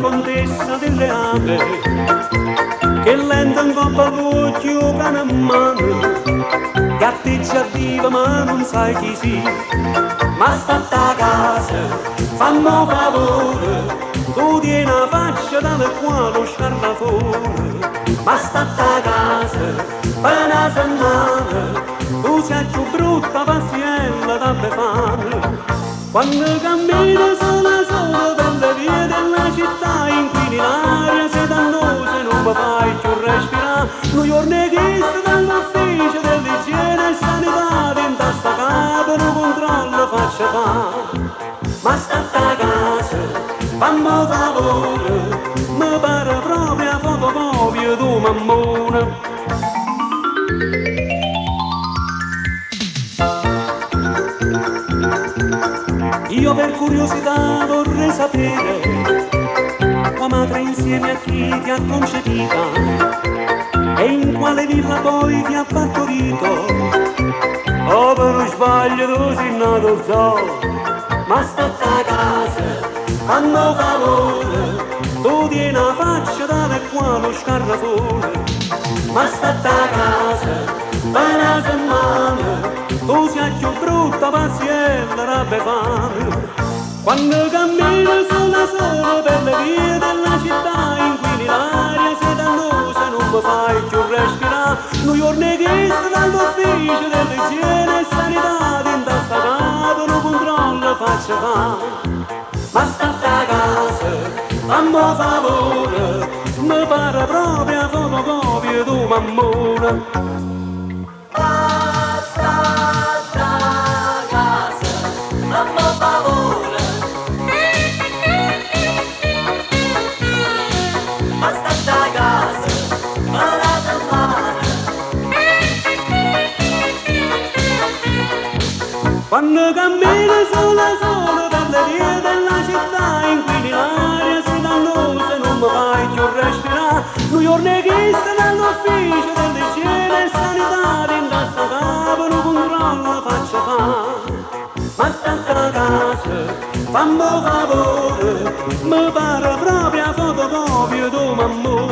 contessa delle ape, che lenta in coppa all'occhio cane in mano, gatteggia viva ma non sai chi sia. Ma statte a casa, fammi un favore, tu tieni la faccia tale quale lo scarrafone. Ma statte a casa, per una settimana, tu sei più brutta paziella da Befana. Quando cammino sola sola per le vie della città, inquini l'aria, sei dannosa e non mi fai più respirare. Nu giorno che sto dall'ufficio dell'igiene e sanità, dentro sta casa non controllo faccia fa. Ma statte a casa, fammi un favore, mi pare proprio la fotocopia tu mammone. Io per curiosità vorrei sapere tua madre insieme a chi ti ha concepita e in quale villa poi ti ha partorito. Oh, per non sbaglio tu sei nato zoo, ma statte a casa, fammi un favore, tu tieni la faccia tale quale lo scarrafone. Ma statte a casa, per una settimana, tu sei più brutta paziella da Befana. Quando cammino sola sola per le vie della città, inquini l'aria, sei dannosa, non mi fai più respirare. Nu giorno che sto dall'ufficio dell'igiene e sanità, dentro sta casa non controllo faccia fa. Ma statte a casa, fammi un favore, mi pare proprio la fotocopia tu mammone. Ma statte a casa, fammi un favore. Ma statte a casa, per una settimana. Quando cammino sola sola per le vie della città, inquini l'aria, sei dannosa, non mi fai più respirare. Nu giorno che sto dall'ufficio dell'igiene e sanità, dentro sta capo non controllo faccia fa. Ma statte a casa, fammi un favore, mi pare proprio la fotocopia tu mammone.